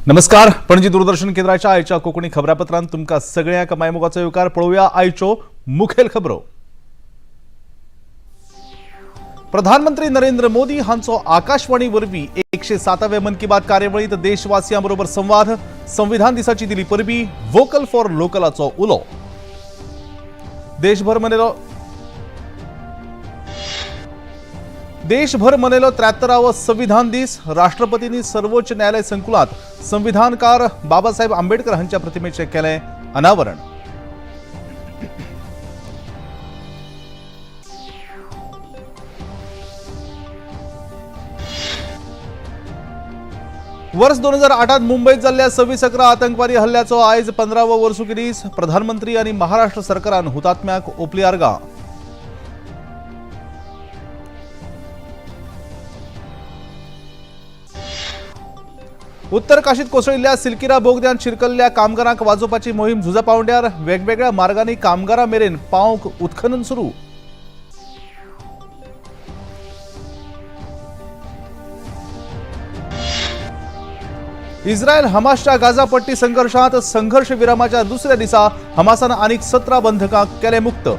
नमस्कार, पणजी दूरदर्शन केंद्राच्या आयच्या कोंकणी खबरापत्रांत तुमकां सगळ्यांक मायमोगाचो येवकार. पळोवया आयच्यो मुखेल खबरो. प्रधानमंत्री नरेंद्र मोदी हांचो आकाशवाणी वरवीं 107व्या मन की बात कार्यावळींत देशवासियां बरोबर संवाद. संविधान दिसाची दिली परबी. वोकल फॉर लोकलाचो उलो. देशभर मनयलो 73वो संविधान दीस. राष्ट्रपतींनी सर्वोच्च न्यायालय संकुलात संविधानकार बाबासाहेब आंबेडकर हांच्या प्रतिमेचें केलें अनावरण. वर्स 2008 मुंबईत जाल्ल्या 26/11 आतंकवादी हल्ल्याचो आयज 15वो वर्सुकी दीस. प्रधानमंत्री आनी महाराष्ट्र सरकारान हुतात्म्याक ओपली आर्गां. उत्तर काशीत कोसळिल्ल्या सिलकिरा बोगद्यांत शिरकल्ल्या कामगारांक वाजोवपाची मोहीम झुजा पावंड्यार. वेगवेगळ्या मार्गांनी कामगारां मेरेन पावंक उत्खनन सुरू. इस्रायल हमासच्या गाझा पट्टी संघर्षात संघर्ष विरामाच्या दुसऱ्या दिसा हमासान आनीक 17 बंधकांक केले मुक्त.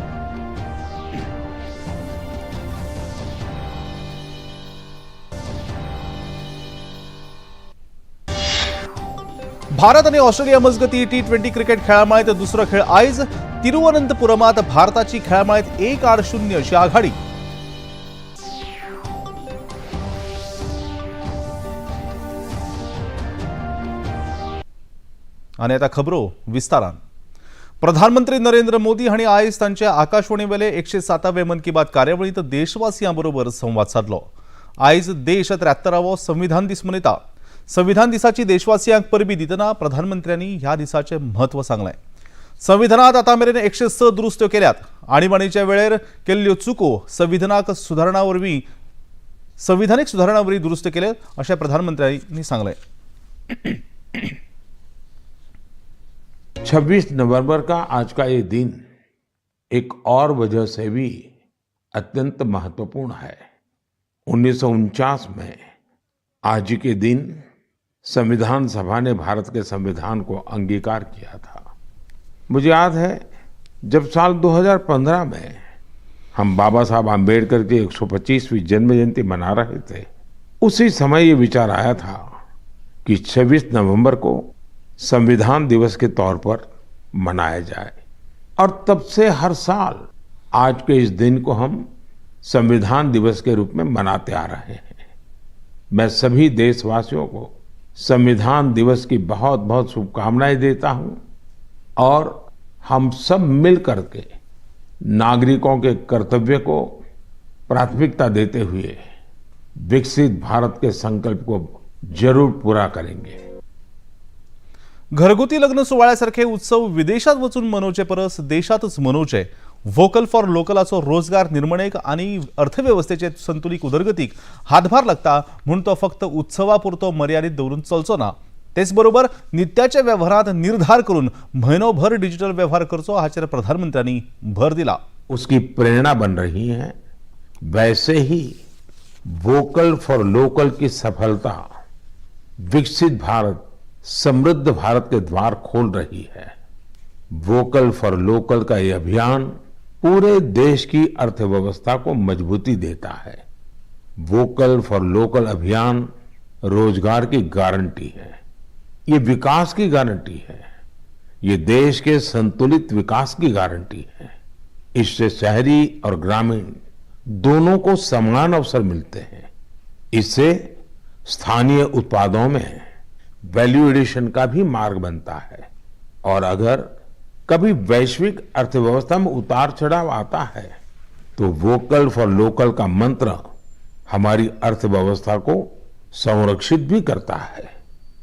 भारत आणि ऑस्ट्रेलिया मजगती T20 cricket खेळामाळेत दुसरो खेळ आयज. तिरुवनंतपुरमात भारताची खेळामाळेत 1-0 अशी आघाडी. आनी आतां खबरो विस्तारान. प्रधानमंत्री नरेंद्र मोदी हांणी आयज तांचे आकाशवाणीवेले 107वे मन की बात कार्यावळींत देशवासियां बरोबर संवाद सादलो. आयज देश 73वो संविधान दीस मनयता. संविधान दिसाची देशवासियांक परबी दितना प्रधानमंत्र्यांनी ह्या दिसाचें म्हत्व सांगलें. संविधानात आतां मेरेन 106 दुरुस्त्यो केल्यात. आणीबाणीच्या वेळेर केल्ल्यो चुको संविधानाक सुदारणा वरवीं संविधानीक सुदारणा वरवीं दुरुस्त केल्यात अशें प्रधानमंत्र्यांनी सांगलें. 26 नवंबर का आज का ये दिन एक और वजह से भी अत्यंत महत्वपूर्ण है। 1949 में आज के दिन संविधान सभा ने भारत के संविधान को अंगीकार किया था। मुझे याद है, जब साल 2015 में हम बाबा साहब आम्बेडकर की 125वीं जन्म जयंती मना रहे थे, उसी समय ये विचार आया था कि 26 नवंबर को संविधान दिवस के तौर पर मनाया जाए और तब से हर साल आज के इस दिन को हम संविधान दिवस के रूप में मनाते आ रहे हैं। मैं सभी देशवासियों को संविधान दिवस की बहुत बहुत शुभकामनाएं देता हूं और हम सब मिल करके नागरिकों के कर्तव्य को प्राथमिकता देते हुए विकसित भारत के संकल्प को जरूर पूरा करेंगे। घरगुती लग्न सुवाळ्यासारखे उत्सव विदेशात वचून मनोवचे परस देशातच मनोवचे. व्होकल फॉर लोकलाचो रोजगार निर्मणेक आनी अर्थवेवस्थेचे संतुलीक उदरगतीक हातभार लागता म्हूण तो फक्त उत्सवा पुरतो मर्यादीत दवरून चलचो ना. तेच बरोबर नित्याच्या वेव्हारांत निर्धार करून म्हयनोभर डिजिटल वेव्हार करचो हाचेर प्रधानमंत्र्यांनी भर दिला. उसकी प्रेरणा बन रही है, वैसे ही वोकल फॉर लोकल की सफलता विकसित भारत, समृद्ध भारत के द्वार खोल रही है। वोकल फॉर लोकल का ये अभियान पूरे देश की अर्थव्यवस्था को मजबूती देता है। वोकल फॉर लोकल अभियान रोजगार की गारंटी है, ये विकास की गारंटी है, ये देश के संतुलित विकास की गारंटी है। इससे शहरी और ग्रामीण दोनों को समान अवसर मिलते हैं। इससे स्थानीय उत्पादों में वैल्यू एडिशन का भी मार्ग बनता है और अगर कभी वैश्विक अर्थव्यवस्था में उतार चढ़ाव आता है, तो वोकल फॉर लोकल का मंत्र हमारी अर्थव्यवस्था को संरक्षित भी करता है।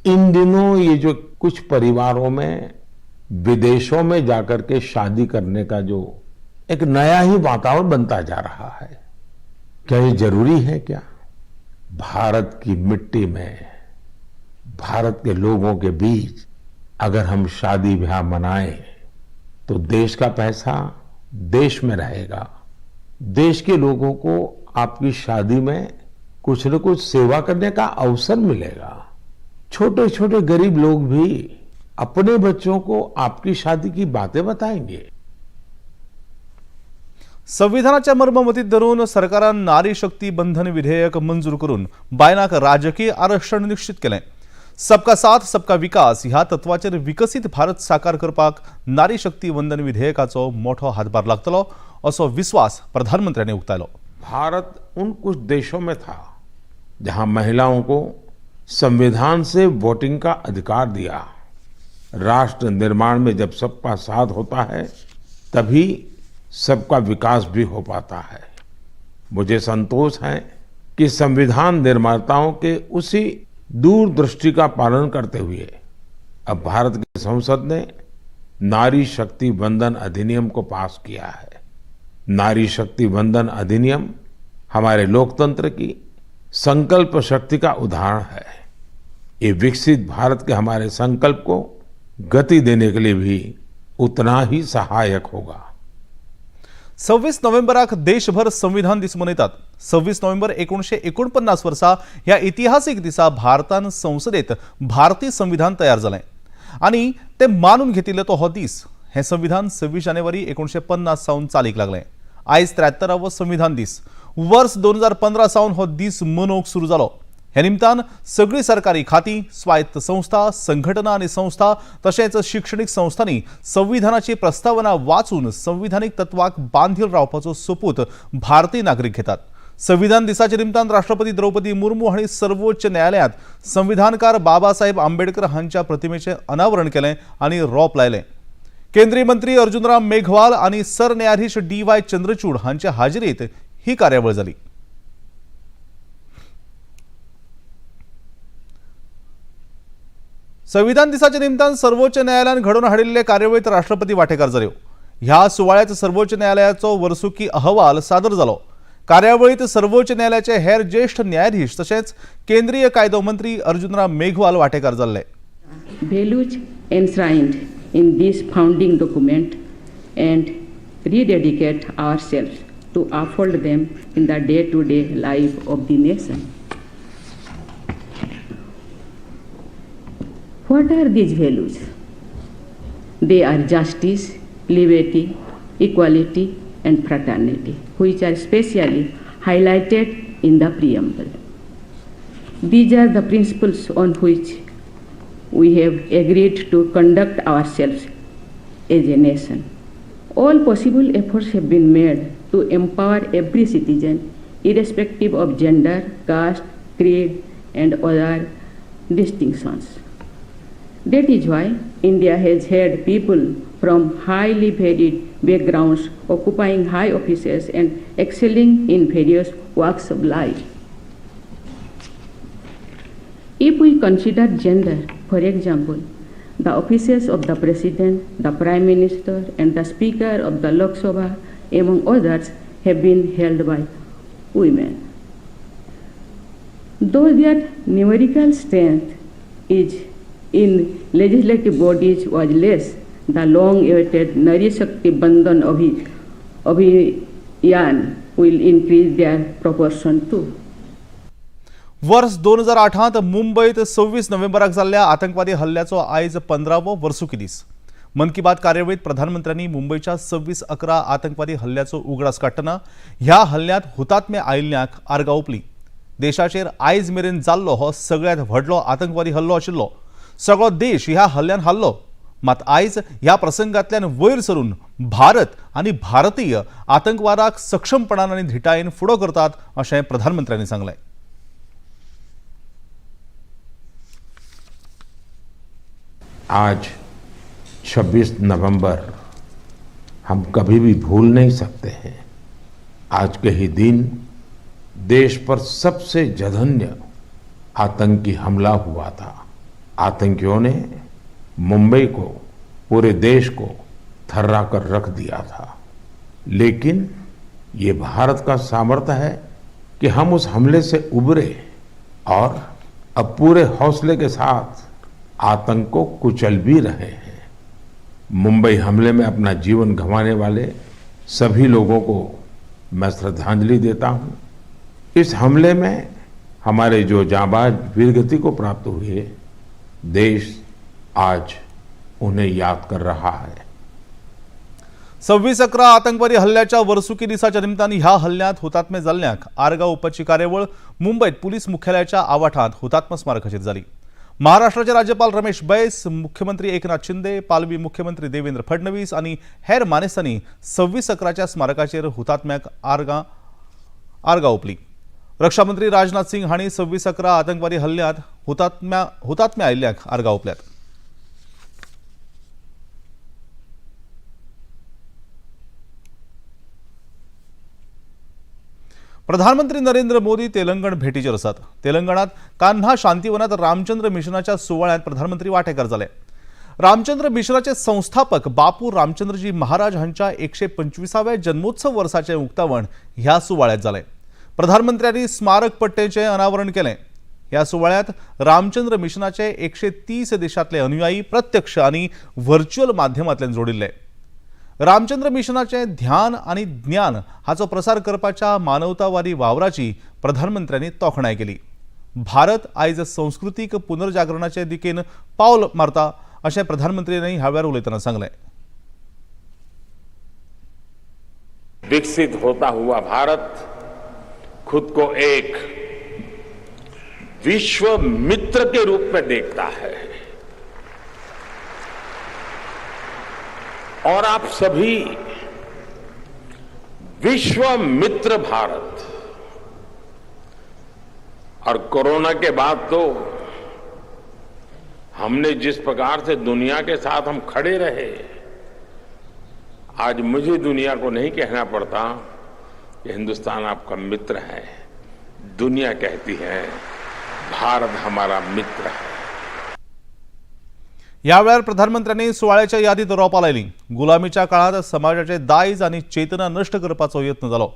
इन दिनों ये जो कुछ परिवारों में विदेशों में जाकर के शादी करने का जो एक नया ही वातावरण बनता जा रहा है, क्या ये जरूरी है क्या? भारत की मिट्टी में, भारत के लोगों के बीच अगर हम शादी ब्याह मनाएं, तो देश का पैसा देश में रहेगा। देश के लोगों को आपकी शादी में कुछ न कुछ सेवा करने का अवसर मिलेगा। छोटे छोटे गरीब लोग भी अपने बच्चों को आपकी शादी की बातें बताएंगे। संविधानाच्या मर्म मतीत धरून सरकारान नारी शक्ती बंधन विधेयक मंजूर करून बायलांक राजकीय आरक्षण निश्चित केलें। सबका साथ सबका विकास ह्या तत्वाचेर विकसीत भारत साकार करपाक नारी शक्ती वंदन विधेयकाचो मोठो हातभार लागतलो असो विस्वास प्रधानमंत्र्यांनी उक्तायलो। भारत उन कुछ देशों में था जहां महिलाओं को संविधान से वोटिंग का अधिकार दिया। राष्ट्र निर्माण में जब सबका साथ होता है तभी सबका विकास भी हो पाता है। मुझे संतोष है कि संविधान निर्माताओं के उसी दूरदृष्टि का पालन करते हुए अब भारत की संसद ने नारी शक्ति वंदन अधिनियम को पास किया है। नारी शक्ति वंदन अधिनियम हमारे लोकतंत्र की संकल्प शक्ति का उदाहरण है। ये विकसित भारत के हमारे संकल्प को गति देने के लिए भी उतना ही सहायक होगा। 26 नोव्हेंबराक देशभर संविधान दीस मनयतात। 26 नोव्हेंबर 1949 वर्सा ह्या इतिहासीक दिसा भारतान संसदेत भारतीय संविधान तयार जालें आनी तें मानून घेतिल्लो तो हो दीस। हें संविधान 26 जानेवारी 1950 सावन चालीक लागलें। आयज 73वो संविधान दीस। वर्स 2015 सावन हो दीस मनोवंक सुरू जालो। हे निमतान सगळीं सरकारी खातीं, स्वायत्त संस्था, संघटना आनी संस्था तशेंच शिक्षणीक संस्थांनी संविधानाची प्रस्तावना वाचून संविधानीक तत्वाक बांधील रावपाचो सोपूत भारतीय नागरीक घेतात। संविधान दिसाच्या निमतान राष्ट्रपती द्रौपदी मुर्मू हांणी सर्वोच्च न्यायालयांत संविधानकार बाबासाहेब आंबेडकर हांच्या प्रतिमेचें अनावरण केलें आनी रोप लायलें। केंद्रीय मंत्री अर्जुनराम मेघवाल आनी सरन्यायाधीश डी.वाय. चंद्रचूड हांचे हाजेरीत ही कार्यावळ जाली। संविधान दिसाच्या निमतान सर्वोच्च न्यायालयान घडोवन हाडिल्ले कार्यावळीत राष्ट्रपती वांटेकार जाल्यो। ह्या सुवाळ्यात सर्वोच्च न्यायालयाचो वर्सुकी अहवाल सादर जालो। कार्यावळीत सर्वोच्च न्यायालयाचे हेर ज्येष्ठ न्यायाधीश तशेंच केंद्रीय कायदो मंत्री अर्जुनराम मेघवाल वांटेकार जाल्ले। Values enshrined in this founding document and rededicate ourselves to uphold them in the day-to-day life of the nation. What are these values? They are justice, liberty, equality, and fraternity, which are specially highlighted in the preamble. These are the principles on which we have agreed to conduct ourselves as a nation. All possible efforts have been made to empower every citizen, irrespective of gender, caste, creed, and other distinctions. That is why India has had people from highly varied backgrounds occupying high offices and excelling in various walks of life. If we consider gender, for example, the offices of the President, the Prime Minister, and the Speaker of the Lok Sabha, among others, have been held by women. Though their numerical strength is in legislative bodies was less, the long-awaited Nari Shakti Bandhan Abhiyan will increase their proportion too. वर्स 2008 मुंबयत 26 नोव्हेंबराक जाल्ल्या आतंकवादी हल्ल्याचो आयज 15वो वर्सुकी दीस। मन की बात कार्यावळीत प्रधानमंत्र्यांनी मुंबयच्या 26/11 आतंकवादी हल्ल्याचो उगडास काडटना ह्या हल्ल्यांत हुतात्मे आयिल्ल्यांक आर्गां ओंपली। देशाचेर आयज मेरेन जाल्लो हो सगळ्यांत व्हडलो आतंकवादी हल्लो आशिल्लो। सगळो देश ह्या हल्ल्यान हाल्लो, मात आयज ह्या प्रसंगांतल्यान वयर सरून भारत आनी भारतीय आतंकवादाक सक्षमपणान आनी धिटायेन फुडो करतात अशें प्रधानमंत्र्यांनी सांगलें। आज 26 नवंबर हम कभी भी भूल नहीं सकते हैं। आज के ही दिन देश पर सबसे जघन्य आतंकी हमला हुआ था। आतंकियों ने मुंबई को, पूरे देश को थर्रा कर रख दिया था। लेकिन ये भारत का सामर्थ्य है कि हम उस हमले से उबरे और अब पूरे हौसले के साथ आतंक को कुचल भी रहे हैं। मुंबई हमले में अपना जीवन गंवाने वाले सभी लोगों को मैं श्रद्धांजलि देता हूं। इस हमले में हमारे जो जांबाज वीरगति को प्राप्त हुए, देश आज उन्हें याद कर रहा है। 26/11 आतंकवादी हल्ल्याच्या वर्सुकी दिसाच्या निमतान ह्या हल्ल्यांत हुतात्मे जाल्ल्यांक आर्गां ओंपपाची कार्यावळ मुंबयत पुलीस मुख्यालयाच्या आवाठांत हुतात्मा स्मारकाचेर जाली। महाराष्ट्राचे राज्यपाल रमेश बैस, मुख्यमंत्री एकनाथ शिंदे, पालवी मुख्यमंत्री देवेंद्र फडणवीस आनी हेर मानेस्तांनी 26/11च्या स्मारकाचेर हुतात्म्यांक आर्गां ओंपली। रक्षामंत्री राजनाथ सिंग हांणी 26/11 आतंकवादी हल्ल्यांत हुतात्मे आयिल्ल्यांक आर्गां ओंपल्यात। प्रधानमंत्री नरेंद्र मोदी तेलंगण भेटीचेर आसात। तेलंगणात कान्हा शांतिवनात रामचंद्र मिशनाच्या सुवाळ्यांत प्रधानमंत्री वांटेकार जाले। रामचंद्र मिशनाचे संस्थापक बापू रामचंद्रजी महाराज हांच्या 125व्या जन्मोत्सव वर्साचें उक्तावण ह्या सुवाळ्यांत जालें। प्रधानमंत्र्यांनी स्मारक पट्टेचें अनावरण केलें। ह्या सुवाळ्यांत रामचंद्र मिशनाचे 130 देशांतले अनुयायी प्रत्यक्ष आनी व्हर्च्युअल माध्यमांतल्यान जोडिल्ले। रामचंद्र मिशनाचे ध्यान आनी ज्ञान हाचो प्रसार करपाच्या मानवतावादी वावराची प्रधानमंत्र्यांनी तोखणाय केली। भारत आयज संस्कृतीक पुनर्जागरणाचे दिकेन पावल मारता अशें प्रधानमंत्र्यांनी ह्या वेळार उलयतना सांगलें। विकसित होता हुआ भारत खुद को एक विश्व मित्र के रूप में देखता है और आप सभी विश्व मित्र भारत। और कोरोना के बाद तो हमने जिस प्रकार से दुनिया के साथ हम खड़े रहे, आज मुझे दुनिया को नहीं कहना पड़ता कि हिंदुस्तान आपका मित्र है। दुनिया कहती है भारत हमारा मित्र है। ह्या वेळार प्रधानमंत्र्यांनी सुवाळ्याच्या यादीत रोपां लायली। गुलामीच्या काळांत समाजाचे दायज आनी चेतना नश्ट करपाचो यत्न जालो,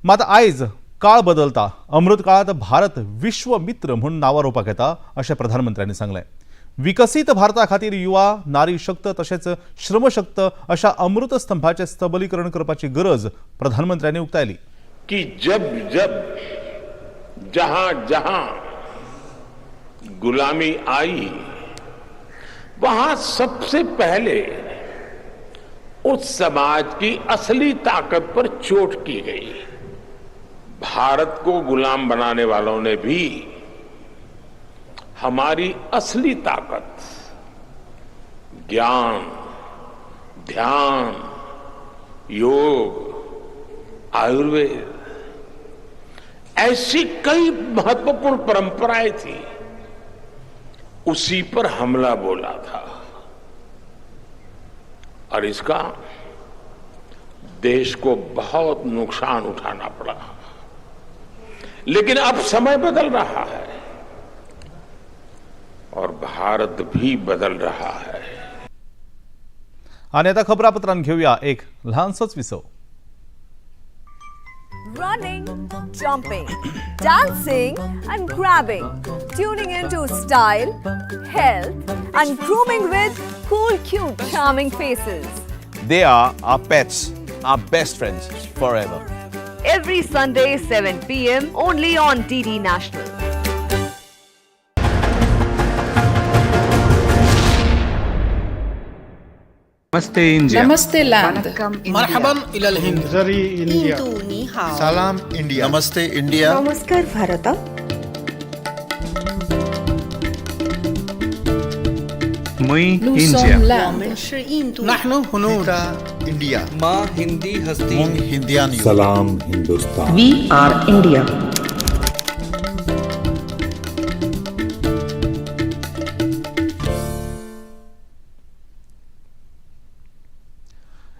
मात आयज काळ बदलता। अमृत काळांत भारत विश्वमित्र म्हूण नांवां रोवपाक येता अशें प्रधानमंत्र्यांनी सांगलें। विकसीत भारता खातीर युवा, नारी शक्त तशेंच श्रमशक्त अशा अमृत स्तंभाचें सबलीकरण करपाची गरज प्रधानमंत्र्यांनी उक्तायली। की जब जब जहां जहां गुलामी आई वहां सबसे पहले उस समाज की असली ताकत पर चोट की गई। भारत को गुलाम बनाने वालों ने भी हमारी असली ताकत ज्ञान, ध्यान, योग, आयुर्वेद ऐसी कई महत्वपूर्ण परंपराएं थी, उसी पर हमला बोला था और इसका देश को बहुत नुकसान उठाना पड़ा। लेकिन अब समय बदल रहा है और भारत भी बदल रहा है। आणि आता खबरापत्रांत घेऊया एक ल्हानसोच विसव। Running, jumping, dancing, and grabbing. Tuning into style, health, and grooming with cool, cute, charming faces. They are our pets, our best friends forever. Every Sunday, 7 p.m. only on DD National. Namaste India. Namaste land. مرحبا إلى الهند. Salam India. Namaste India. Namaskar Bharat. Mui Nous India. sommes l'Inde. نحن هنود. India. माँ हिंदी हस्ती. Mung Hindian. Salam Hindustan. We are India.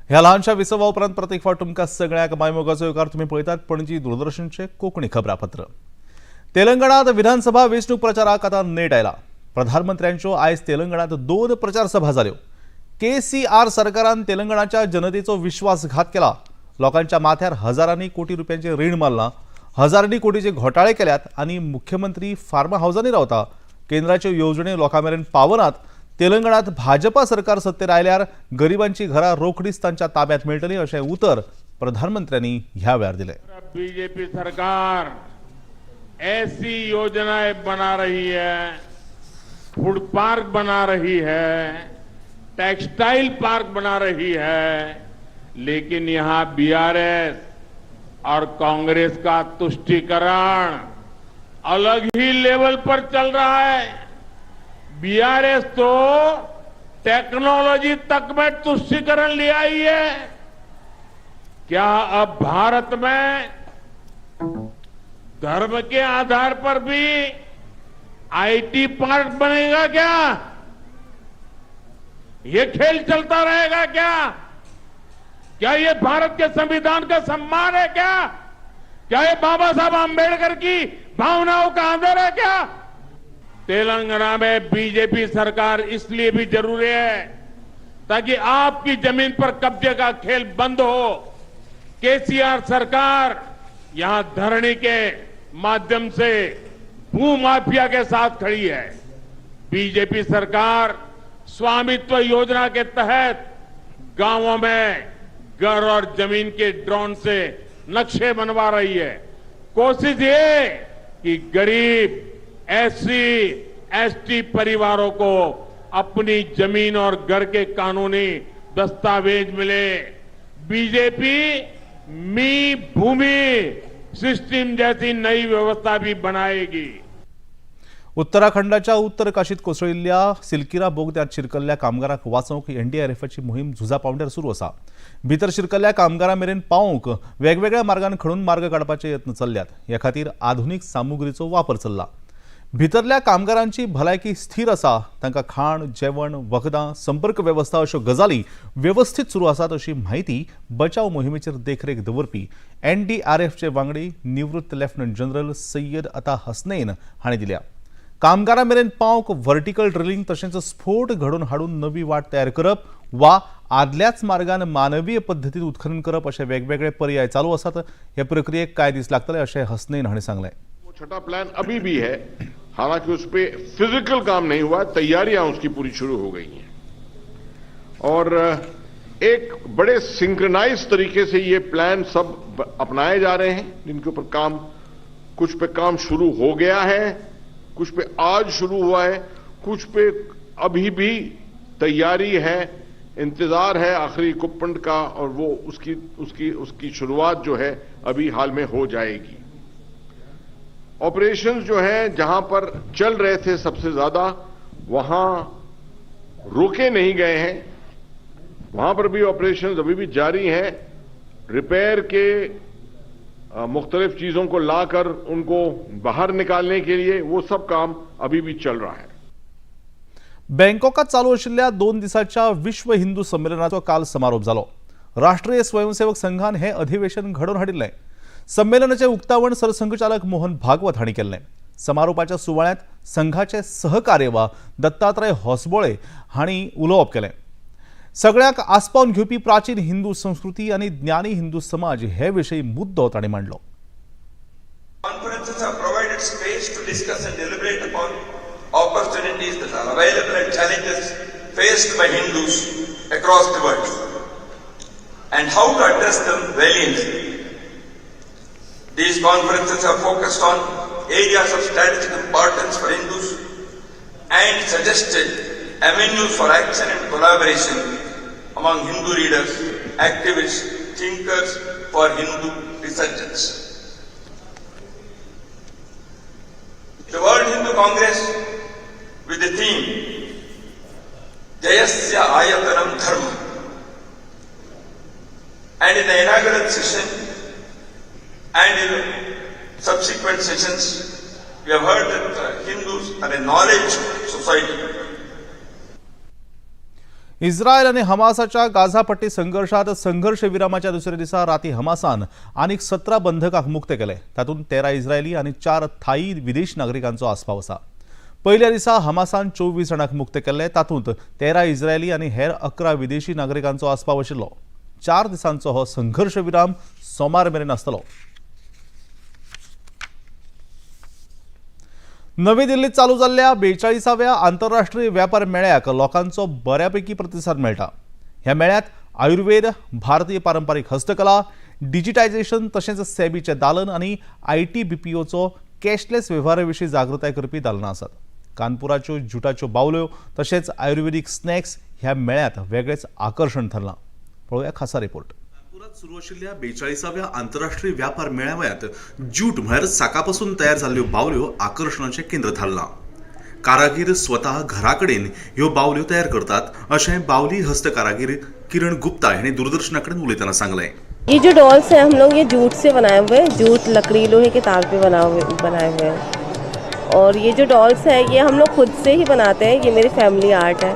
ह्या ल्हानशा विसवा उपरांत परत एक फावट तुमकां सगळ्यांक मायमोगाचो येवकार। तुमी पळयतात पणजी दूरदर्शनचें कोंकणी खबरापत्र। तेलंगणात विधानसभा वेंचणूक प्रचाराक आतां नेट आयला। प्रधानमंत्र्यांच्यो आयज तेलंगणात 2 प्रचार सभा जाल्यो। KCR सरकारान तेलंगणाच्या जनतेचो विश्वासघात केला। लोकांच्या माथ्यार हजारांनी कोटी रुपयांचे रीण मारलां, हजारांनी कोटीचे घोटाळे केल्यात आनी मुख्यमंत्री फार्म हावजांनी रावता। केंद्राच्यो येवजण्यो लोकां मेरेन पावनात। तेलंगणात भाजपा सरकार सत्तेर आयल्यार गरिबांची घरां रोखडीच तांच्या ताब्यात मेळटली अशें उतर प्रधानमंत्र्यांनी ह्या वेळार दिलें। बीजेपी सरकार ऐसी योजनाएं बना रही है फूड पार्क बना रही है, टेक्सटाइल पार्क बना रही है, लेकिन यहां बीआरएस और कांग्रेस का तुष्टीकरण अलग ही लेवल पर चल रहा है। बीआरएस तो टेक्नोलॉजी तक में तुष्टीकरण ले आई है। क्या अब भारत में धर्म के आधार पर भी IT park बनेगा क्या? ये खेल चलता रहेगा क्या? क्या ये भारत के संविधान का सम्मान है क्या? क्या ये बाबा साहब आंबेडकर की भावनाओं का आदर है क्या? तेलंगाना में बीजेपी सरकार इसलिए भी जरूरी है ताकि आपकी जमीन पर कब्जे का खेल बंद हो। केसीआर सरकार यहां धरणी के माध्यम से भूमाफिया के साथ खड़ी है। बीजेपी सरकार स्वामित्व योजना के तहत गांवों में घर और जमीन के ड्रोन से नक्शे बनवा रही है। कोशिश ये कि गरीब, एससी, एसटी परिवारों को अपनी जमीन और घर के कानूनी दस्तावेज मिले। बीजेपी मी भूमि सिस्टम जैसी नई व्यवस्था भी बनाएगी। उत्तराखंडाच्या उत्तर काशीत कोसळिल्ल्या सिलकिरा बोगद्यांत शिरकल्ल्या कामगारांक वाचोवंक एनडीआरएफाची मोहीम झुजा पावंड्यार सुरू आसा। भितर शिरकल्ल्या कामगारां मेरेन पावोवंक वेगवेगळ्या मार्गान खणून मार्ग काडपाचे यत्न चल्ल्यात। ह्या खातीर आधुनीक सामुग्रीचो वापर चल्ला। भितरल्या कामगारांची भलायकी स्थिर आसा। तांकां खाण, जेवण, वखदां, संपर्क वेवस्था अश्यो गजाली वेवस्थीत सुरू आसात अशी म्हायती बचाव मोहिमेचेर देखरेख दवरपी एनडीआरएफचे वांगडी निवृत्त लेफ्टनंट जनरल सय्यद अता हसनैन हांणी दिल्या। कामगारां मेरेन पावंक व्हर्टिकल ड्रिलिंग तशेंच स्फोट घडोवन हाडून नवी वाट तयार करप वा आदल्याच मार्गान मानवीय पद्दतीन उत्खनन करप अशे वेगवेगळे पर्याय चालू आसात। हे प्रक्रियेक कांय दीस लागतले अशें हसनैन हांणी सांगलें। वो छठा प्लान अभी भी है, हालांकि उस पर फिजिकल काम नहीं हुआ, तैयारियां उसकी पूरी शुरू हो गई हैं और एक बड़े सिंक्रोनाइज तरीके से ये प्लान सब अपनाए जा रहे हैं, जिनके ऊपर काम, कुछ पे काम शुरू हो गया है, कुछ पे आज शुरू हुआ है, कुछ पे अभी भी तैयारी है, इंतजार है आखिरी इक्विपमेंट का और वो उसकी उसकी उसकी शुरुआत जो है अभी हाल में हो जाएगी। ऑपरेशंस जो हैं जहां पर चल रहे थे सबसे ज्यादा, वहां रोके नहीं गए हैं, वहां पर भी ऑपरेशंस अभी भी जारी हैं। रिपेयर के मुख्तलिफ चीजों को लाकर उनको बाहर निकालने के लिए वो सब काम अभी भी चल रहा है। बँकॉकात चालू आशिल्ल्या 2 दिसांच्या विश्व हिंदू संमेलनाचो काल समारोप जालो। राष्ट्रीय स्वयंसेवक संघान हे अधिवेशन घडोवन हाडिल्लें। संमेलनाचें उक्तावण सरसंघचालक मोहन भागवत हांणी केल्लें। समारोपाच्या सुवाळ्यांत संघाचे सहकार्यवाह दत्तात्रय होसबोळे हांणी उलोवप केलें। सगळ्यांक आस्पावन घेवपी प्राचीन हिंदू संस्कृती आनी ज्ञानी हिंदू समाज हे विशीं मुद्दो तांणी मांडलो। Conferences have provided space to discuss and deliberate upon opportunities that are available and challenges faced by Hindus across the world and how to address them valiantly. These conferences have focused on areas of strategic importance for Hindus and suggested avenues for action and collaboration among Hindu leaders, activists, thinkers for Hindu resurgence. The World Hindu Congress, with the theme Jayasya Ayatanam Dharma, and in the inaugural session and in subsequent sessions, we have heard that Hindus are a knowledge society. Israel आनी हमासाच्या Gaza पट्टी संघर्षात संघर्ष विरामाच्या दुसऱ्या दिसा राती हमासान आनीक 17 बंधकांक मुक्त केले। तातूंत 13 इस्रायली आनी 4 थाई विदेश नागरिकांचो आस्पाव आसा। पयल्या दिसा हमासान 24 जाणांक मुक्त केल्ले, तातूंत 13 इस्रायली आनी हेर 11 विदेशी नागरिकांचो आस्पाव आशिल्लो। 4 दिसांचो हो संघर्ष विराम सोमार मेरेन आसतलो। नवी दिल्लीत चालू जाल्ल्या 42व्या आंतरराष्ट्रीय व्यापार मेळ्याक लोकांचो बऱ्यापैकी प्रतिसाद मेळटा। ह्या मेळ्यात आयुर्वेद, भारतीय पारंपारीक हस्तकला, डिजिटायझेशन तशेंच सेबीचें दालन आनी ITBPOचो कॅशलेस वेव्हारा विशीं जागृताय करपी दालनां आसात। कानपुराच्यो ज्युटाच्यो बावल्यो तशेंच आयुर्वेदीक स्नॅक्स ह्या मेळ्यांत वेगळेंच आकर्शण थारलां. पळोवया खासा रिपोर्ट. नागपुरात सुरू आशिल्ल्या 42व्या आंतरराष्ट्रीय व्यापार मेळाव्यात ज्यूट म्हळ्यार साकापासून तयार जाल्ल्यो बावल्यो आकर्शणाचें केंद्र थारलां. कारागीर स्वता घरा कडेन ह्यो बावल्यो तयार करतात अशें बावली हस्तकारागीर किरण गुप्ता हांणी दूरदर्शना कडेन उलयतना सांगलें. ये जो डॉल्स हैं हम लोग ये जूट से बनाए हुए हैं, जूट लकड़ी लोहे के तार पे बनाए हुए हैं। और ये जो डॉल्स हैं ये हम लोग खुद से ही बनाते हैं, ये मेरी फैमिली आर्ट है।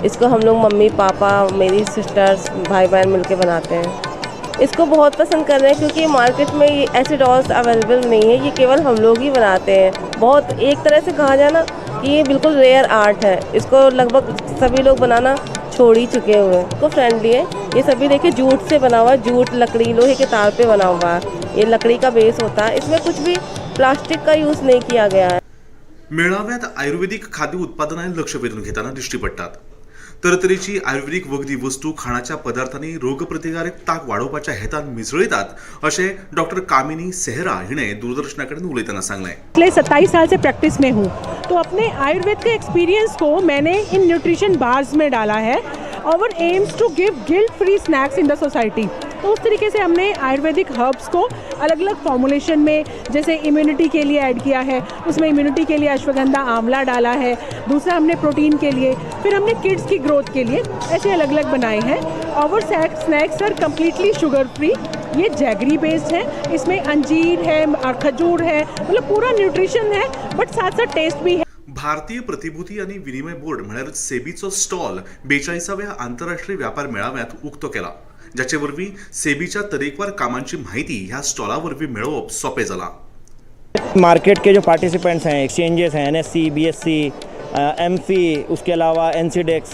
इसको हम लोग मम्मी पापा मेरी सिस्टर्स भाई बहन मिलके बनाते हैं। इसको बहुत पसंद कर रहे हैं क्योंकि मार्केट में ये ऐसे डॉल्स अवेलेबल नहीं है, ये केवल हम लोग ही बनाते हैं। बहुत एक तरह से कहा जाए ना कि ये बिल्कुल रेयर आर्ट है, इसको लगभग सभी लोग बनाना छोड़ ही चुके हुए हैं। को फ्रेंडली है ये सभी, देखिए जूट से बना हुआ है, जूट लकड़ी लोहे के तार पे बना हुआ है, ये लकड़ी का बेस होता है, इसमें कुछ भी प्लास्टिक का यूज़ नहीं किया गया है। मेळाव्यात आयुर्वेदीक खाद्य उत्पादनां लक्ष वेधून घेतना दिश्टी पडटात. तरतरेची आयुर्वेदीक वखदी वस्तू खाणाच्या पदार्थांनी रोगप्रतिकारक ताक वाडोवपाच्या हेतान मिसळयतात अशें डॉक्टर कामिनी सेहरा हिणें दूरदर्शना कडेन उलयतना सांगलें. पिछले 27 साल से प्रैक्टिस में हूँ, तो अपने आयुर्वेद के एक्सपीरियंस को मैंने इन न्यूट्रिशन बार्स में डाला है। Our aims to give guilt free snacks in the society. तो उस तरीके से हमने आयुर्वेदिक हर्ब्स को अलग अलग फॉर्मुलेशन में, जैसे इम्यूनिटी के लिए ऐड किया है, उसमें इम्यूनिटी के लिए अश्वगंधा आंवला डाला है, दूसरा हमने प्रोटीन के लिए, फिर हमने किड्स की ग्रोथ के लिए ऐसे अलग अलग बनाए हैं। Our snacks are completely sugar free. ये जैगरी बेस्ड है, इसमें अंजीर है और खजूर है, मतलब पूरा न्यूट्रिशन है बट साथ साथ टेस्ट भी है। भारतीय प्रतिभूती आणि विनिमय बोर्ड म्हळ्यार सेबीचो स्टॉल 42व्या आंतरराष्ट्रीय व्यापार मेळाव्यात उक्तो केला, जाचे वरवीं सेबीच्या तरेकवार कामांची म्हायती ह्या स्टॉला वरवीं मेळोवप सोंपें जालां. मार्केट के जो पार्टिसिपेंट्स हैं, एक्सचेंजेस हैं, एनएससी, बीएसई, एमफी, उसके अलावा एनसीडेक्स,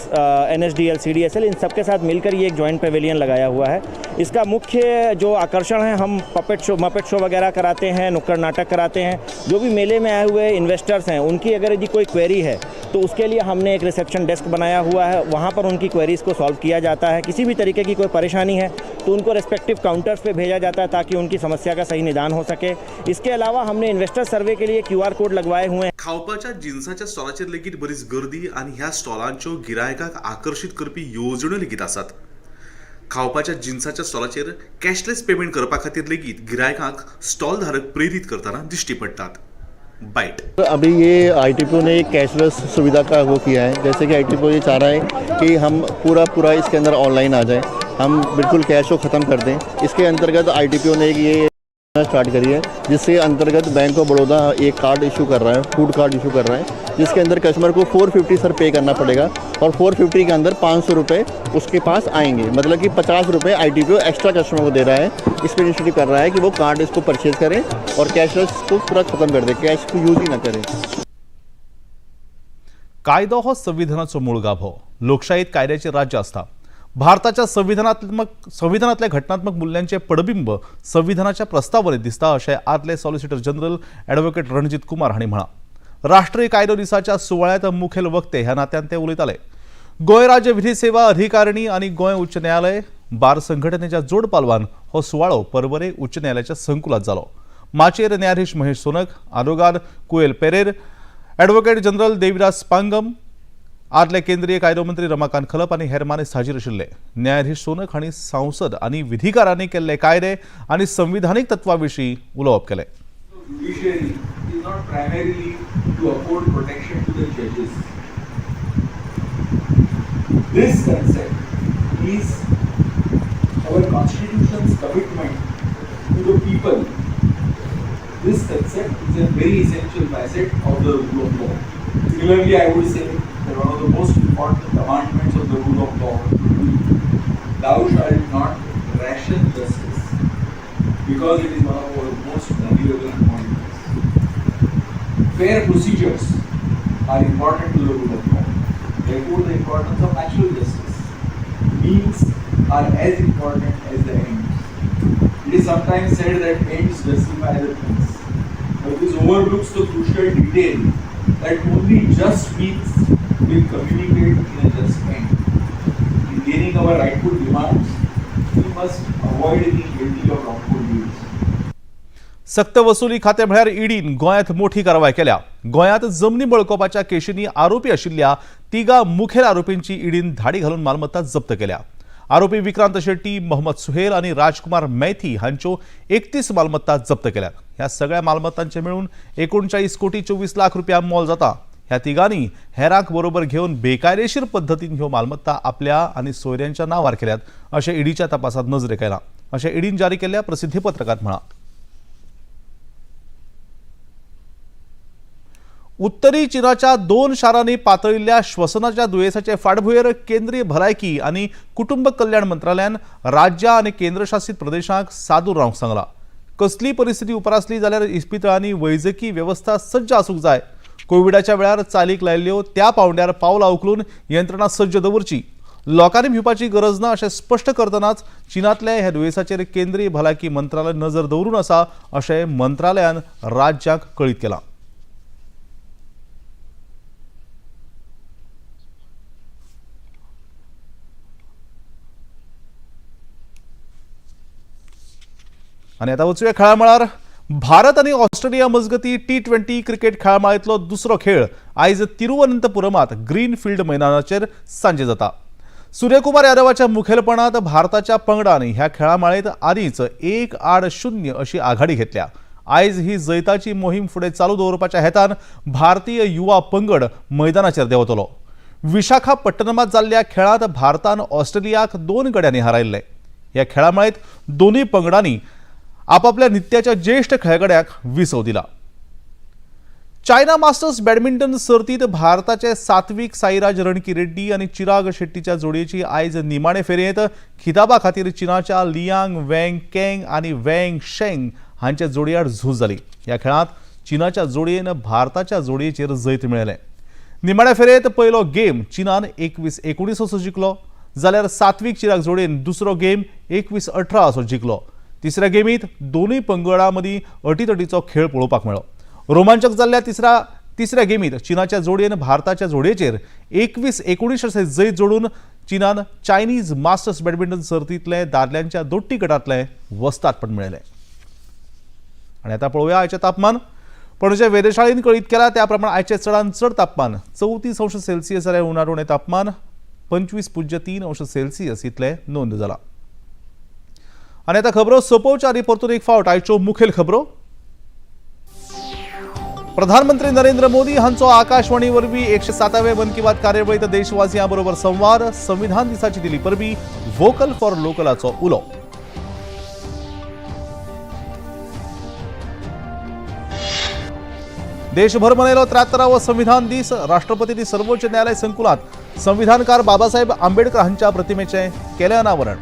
एनएसडीएल, सीडीएसएल, इन सबके साथ मिलकर ये एक जॉइंट पवेलियन लगाया हुआ है। इसका मुख्य जो आकर्षण है, हम पपेट शो, मपेट शो वगैरह कराते हैं, नुक्कड़ नाटक कराते हैं। जो भी मेले में आए हुए इन्वेस्टर्स हैं उनकी अगर यदि कोई क्वेरी है तो उसके लिए हमने एक रिसेप्शन डेस्क बनाया हुआ है, वहाँ पर उनकी क्वेरीज़ को सॉल्व किया जाता है। किसी भी तरीके की कोई परेशानी है तो उनको रेस्पेक्टिव काउंटर्स पे भेजा जाता है ताकि उनकी समस्या का सही निदान हो सके। इसके अलावा हमने इन्वेस्टर सर्वे के लिए क्यूआर कोड लगवाए हुए हैं। खावपाच्या जिनसाच्या स्टॉलाचेर लेगीत बरीच गर्दी आनी ह्या स्टॉलांच्यो गिरायकांक आकर्शीत करपी येवजण्यो लेगीत आसात. खावपाच्या जिनसाच्या स्टॉलाचेर कॅशलेस पेमेंट करपा खातीर लेगीत गिरायकांक स्टॉल धारक प्रेरीत करतना दिश्टी पडटात. बायट. अभी ये आईटीपीओ ने एक कैशलेस सुविधा का वो किया है, जैसे कि आईटीपीओ ये चाह रहा है कि हम पूरा पूरा इसके अंदर ऑनलाइन आ जाए, हम बिल्कुल कैश को ख़त्म कर दें। इसके अंतर्गत आईटीपीओ ने एक ये स्टार्ट करी है, जिसके अंतर्गत बैंक ऑफ बड़ौदा एक कार्ड इशू कर रहा है, फूड कार्ड इशू कर रहा है, जिसके अंदर कस्टमर को 450 सर पे करना पड़ेगा और 450 के अंदर 500 रुपये उसके पास आएंगे, मतलब कि 50 रुपये आईटीपीओ एक्स्ट्रा कस्टमर को दे रहा है। इस पर इनिशिएटिव कर रहा है कि वो कार्ड इसको परचेज करें और कैशलेस को पूरा ख़त्म कर दे, कैश को यूज़ ही ना करें। कायदो हो संविधानाचो मूळ गाभो. लोकशाहीत कायद्याचे राज्य आसता. भारताच्या संविधानातल्या घटनात्मक मूल्यांचे पडबिंब संविधानाच्या प्रस्तावनेत दिसता अशें आदले solicitor general advocate Ranjit Kumar हांणी म्हळां. राष्ट्रीय कायदो दिसाच्या सुवाळ्यांत मुखेल वक्ते ह्या नात्यान ते उलयताले. गोंय राज्य विधी सेवा अधिकारिणी आनी गोंय उच्च न्यायालय बार संघटनेच्या जोड पालवान हो सुवाळो परवरे उच्च न्यायालयाच्या संकुलात जालो. माचयेर न्यायाधीश महेश सोनक, आदोगाद कुएल पेरेर, ॲडव्होकेट जनरल देविदास पांगम, आदले केंद्रीय कायदो मंत्री रमाकांत खलप आनी हेर मानेस्त हाजीर आशिल्ले. न्यायाधीश सोनक हांणी संसद आनी विधिकारांनी केल्ले कायदे आनी संविधानीक तत्वा विशीं उलोवप केलें. Judiciary is not primarily to afford protection to the judges. This concept is our constitution's commitment to the people. This concept is a very essential facet of the rule of law. Similarly, I would say that one of the most important commandments of the rule of law would be, thou shalt not ration justice, because it is one of our most valuable commodities. Fair procedures are important to the rule of law. Therefore, the importance of natural justice. Means are as important as the ends. It is sometimes said that ends justify the means, but this overlooks the crucial detail that only just means will communicate in a just end. In gaining our rightful demands, we must avoid being guilty of wrongful deeds. सक्तवसुली खातें म्हळ्यार ईडीन गोंयांत मोठी कारवाय केल्या. गोंयांत जमनी बळकोवपाच्या केशींनी आरोपी आशिल्ल्या तिगा मुखेल आरोपींची ईडीन धाडी घालून मालमत्ता जप्त केल्या. आरोपी विक्रांत शेट्टी, मोहम्मद सुहेल आनी राजकुमार मैथी हांच्यो 31 मालमत्ता जप्त केल्यात. ह्या सगळ्या मालमत्तांचे मेळून 39 कोटी 24 लाख रुपया मोल जाता. ह्या तिगांनी हेरांक बरोबर घेवन बेकायदेशीर पद्दतीन ह्यो मालमत्ता आपल्या आनी सोयऱ्यांच्या नांवार केल्यात अशें ईडीच्या तपासात नजरेक आयलां, अशें ईडीन जारी केल्ल्या प्रसिद्धी पत्रकात म्हळां. उत्तरी चीनाच्या 2 शारांनी पातळिल्ल्या श्वसनाच्या दुयेंसाचे फाटभुंयेर केंद्रीय भलायकी आनी कुटुंब कल्याण मंत्रालयान राज्यां आनी केंद्रशासीत प्रदेशांक सादूर रावंक सांगलां. कसली परिस्थिती उप्रासली जाल्यार इस्पितळांनी वैजकी वेवस्था सज्ज आसूंक जाय. कोविडाच्या वेळार चालीक लायिल्ल्यो त्या पावंड्यार पावलां उखलून यंत्रणा सज्ज दवरची. लोकांनी भिवपाची गरज ना अशें स्पश्ट करतनाच चीनांतल्या ह्या दुयेंसाचेर केंद्रीय भलायकी मंत्रालय नजर दवरून आसा अशें मंत्रालयान राज्यांक कळीत केलां. आनी आतां वचुया खेळामळार. भारत आनी ऑस्ट्रेलिया मजगती T20 cricket खेळामळांतलो दुसरो खेळ आयज तिरुवनंतपुरमात ग्रीन फिल्ड मैदानाचेर सांजे जाता. सूर्यकुमार यादवाच्या मुखेलपणात भारताच्या पंगडान ह्या खेळामाळेत आदींच 1-0 अशी आघाडी घेतल्या. आयज ही जैताची मोहीम फुडें चालू दवरपाच्या हेतान भारतीय युवा पंगड मैदानाचेर देंवतलो. विशाखापट्टणमात जाल्ल्या खेळांत भारतान ऑस्ट्रेलियाक 2 गड्यांनी हारायल्ले. ह्या खेळामाळेत दोनूय पंगडांनी आपापल्या नित्याच्या ज्येष्ठ खेळगड्याक विसव दिला. चायना मास्टर्स बॅडमिंटन सर्तीत भारताचे सात्विक साईराज रणकी रेड्डी आनी चिराग शेट्टीच्या जोडयेची आयज निमाणे फेरयेंत खिताबा खातीर चीनाच्या लियांग वँग कँग आनी वँग शेंग हांच्या जोडयेआड झूज जाली. ह्या खेळांत चीनाच्या जोडयेन भारताच्या जोडयेचेर जैत मेळयलें. निमाण्या फेरयेंत पयलो गेम चीनान 21-19 असो जिखलो, जाल्यार सात्विक चिराग जोडयेन दुसरो गेम 21-18 असो जिखलो. तिसऱ्या गेमीत दोनूय पंगडां मदीं अटीतटीचो खेळ पळोवपाक मेळ्ळो. रोमांचक जाल्ल्या तिसऱ्या गेमीत चीनाच्या जोडयेन भारताच्या जोडयेचेर 21-19 अशें जैत जोडून चीनान चायनीज मास्टर्स बॅडमिंटन सर्तींतले दादल्यांच्या दोट्टी गटांतलें वस्तादपण मेळयलें. आनी आतां पळोवया आयचें तापमान. पणजे वेधशाळेन कळीत केलां त्या प्रमाण आयचें चडांत चड तापमान 34 अंश सेल्सियस जाल्यार उणाट उणें तापमान 25.3 अंश सेल्सियस इतलें नोंद जालां. आनी आतां खबरो सोंपोवच्या आनी परतून एक फावट आयच्यो मुखेल खबरो. प्रधानमंत्री नरेंद्र मोदी हांचो आकाशवाणी वरवीं 107व्या मन की बात कार्यावळींत देशवासियां बरोबर संवाद. संविधान दिसाची दिली परबी, व्होकल फॉर लोकलाचो उलो. देशभर मनयलो 73वो संविधान दीस. राष्ट्रपतींनी सर्वोच्च न्यायालय संकुलांत संविधानकार बाबासाहेब आंबेडकर हांच्या प्रतिमेचें केलें अनावरण.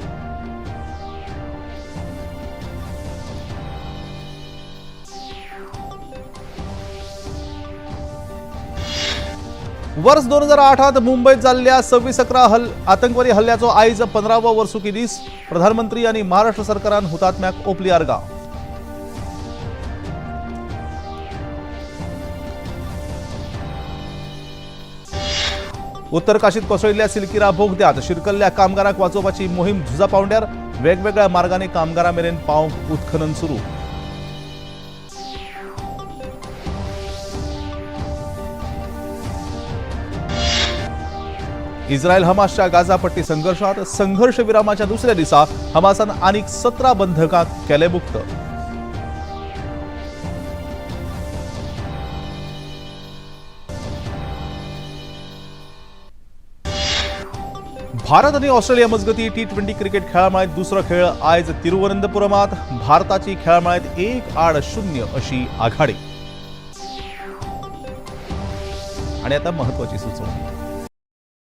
वर्स 2008 मुंबईत जाल्ल्या 26/11 आतंकवादी हल्ल्याचो आयज 15वो वर्सुकी दीस. प्रधानमंत्री आनी महाराष्ट्र सरकारान हुतात्म्याक ओपली आर्गां. उत्तर काशीत कोसळिल्ल्या सिलकिरा बोगद्यांत शिरकल्ल्या कामगारांक वाचोवपाची मोहीम झुजा पावंड्यार. वेगवेगळ्या मार्गांनी कामगारां मेरेन पावंक उत्खनन सुरू. इस्रायल हमासच्या गाझा पट्टी संघर्षात संघर्ष विरामाच्या दुसऱ्या दिसा हमासान आनीक 17 बंधकांक केले मुक्त. भारत आनी ऑस्ट्रेलिया मजगती T20 cricket खेळामळांत दुसरो खेळ आयज तिरुवनंतपुरमात. भारताची खेळामळांत 1-0 अशी आघाडी. आनी आतां महत्वाची सुचोवणी.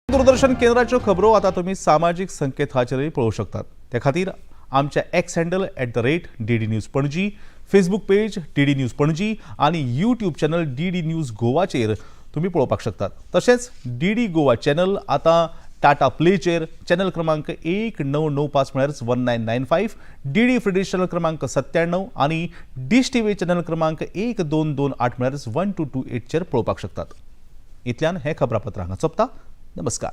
दूरदर्शन केंद्राच्यो खबरो आतां तुमी सामाजीक संकेतथळाचेरय पळोवंक शकतात. ते खातीर आमच्या X handle @DD News Panaji, Facebook page DD News Panaji आनी यूट्यूब चॅनल DD news गोवाचेर तुमी पळोवपाक शकतात. तशेंच DD Goa channel आतां टाटा प्लेचेर चॅनल क्रमांक 1995 म्हळ्यारच 1995, DD free dish channel क्रमांक 97 आनी डिश टीव्ही चॅनल क्रमांक 1228 म्हळ्यारच 1228चेर पळोवपाक शकतात. इतल्यान हें खबरापत्र हांगा सोंपता. नमस्कार.